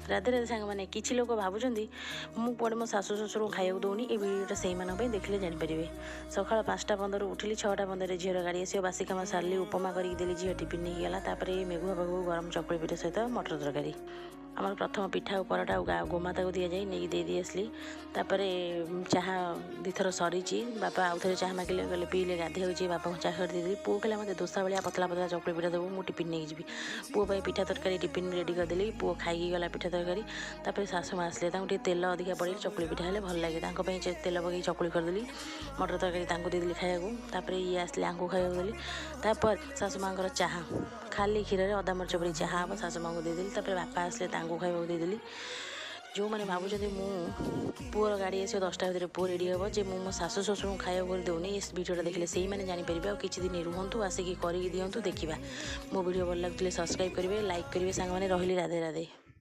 ରାଧେ ରାଧେ ସାଙ୍ଗମାନେ। କିଛି ଲୋକ ଭାବୁଛନ୍ତି ମୁଁ କୁଆଡ଼େ ମୋ ଶାଶୁ ଶ୍ୱଶୁରଙ୍କୁ ଖାଇବାକୁ ଦେଉନି। ଏ ଭିଡ଼ିଓଟା ସେଇମାନଙ୍କ ପାଇଁ, ଦେଖିଲେ ଜାଣିପାରିବେ। ସକାଳ 5:15ରୁ ଉଠିଲି, 6:15ରେ ଝିଅର ଗାଡ଼ି ଆସିବ। ବାସି କାମ ସାରିଲି, ଉପମା କରିକି ଦେଲି, ଝିଅ ଟିଫିନ୍ ନେଇକି ଗଲା। ତାପରେ ମେଘୁଆ ପାଗକୁ ଗରମ ଚକୁଳି ପିଠା ସହିତ ମଟର ତରକାରୀ। ଆମର ପ୍ରଥମ ପିଠା ଆଉ ପରଟା ଆଉ ଗୋମାତାକୁ ଦିଆଯାଇ ନେଇକି ଦେଇ ଆସିଲି। ତାପରେ ଚାହା ଦୁଇଥର ସରିଛି, ବାପା ଆଉ ଥରେ ଚାହା ମାଗିଲେ, ଗଲେ ପିଇଲେ। ଗାଧେଇବାକୁ ଯିବେ, ବାପାଙ୍କୁ ଚାହା କରି ଦେଇଦେଲି। ପୁଅ କହିଲା, ମୋତେ ଦୋସା ଭଳିଆ ପତଳା ପତଳା ଚକୁଳି ପିଠା ଦେବୁ, ମୁଁ ଟିଫିନ୍ ନେଇକି ଯିବି। ପୁଅ ପାଇଁ ପିଠା ତରକାରୀ ଟିଫିନ୍ ରେଡ଼ି କରିଦେଲି, ପୁଅ ଖାଇକି ଗଲା ପିଠା ତରକାରୀ। ତାପରେ ଶାଶୁ ମା ଆସିଲେ, ତାଙ୍କୁ ଟିକେ ତେଲ ଅଧିକା ପଡ଼ିଲେ ଚକୁଳି ପିଠା ହେଲେ ଭଲ ଲାଗେ। ତାଙ୍କ ପାଇଁ ତେଲ ପକେଇକି ଚକୁଳି କରିଦେଲି, ମଟର ତରକାରୀ ତାଙ୍କୁ ଦେଇଦେଲି ଖାଇବାକୁ। ତାପରେ ଇଏ ଆସିଲେ, ଆଙ୍କୁ ଖାଇବାକୁ ଦେଲି। ତାପରେ ଶାଶୁ ମାଆଙ୍କର ଚାହା, ଖାଲି କ୍ଷୀରରେ ଅଦା ମରିଚ ପଡ଼ି ଚାହା ହେବ, ଶାଶୁ ମାଆଙ୍କୁ ଦେଇଦେଲି। ତାପରେ ବାପା ଆସିଲେ, ତାଙ୍କୁ ଖାଇବାକୁ ଦେଇଦେଲି। ଯେଉଁମାନେ ଭାବୁଛନ୍ତି ମୁଁ ପୁଅର ଗାଡ଼ି ଆସିବ 10ଟା ଭିତରେ, ପୁଅ ରେଡ଼ି ହେବ ଯେ ମୁଁ ମୋ ଶାଶୁ ଶ୍ୱଶୁରଙ୍କୁ ଖାଇବାକୁ କରି ଦେଉନି, ଏ ଭିଡ଼ିଓଟା ଦେଖିଲେ ସେଇମାନେ ଜାଣିପାରିବେ। ଆଉ କିଛି ଦିନ ରୁହନ୍ତୁ, ଆସିକି କରିକି ଦିଅନ୍ତୁ, ଦେଖିବା। ମୋ ଭିଡ଼ିଓ ଭଲ ଲାଗୁଥିଲେ ସବସ୍କ୍ରାଇବ୍ କରିବେ, ଲାଇକ୍ କରିବେ ସାଙ୍ଗମାନେ। ରହିଲି, ରାଧେ ରାଧେ।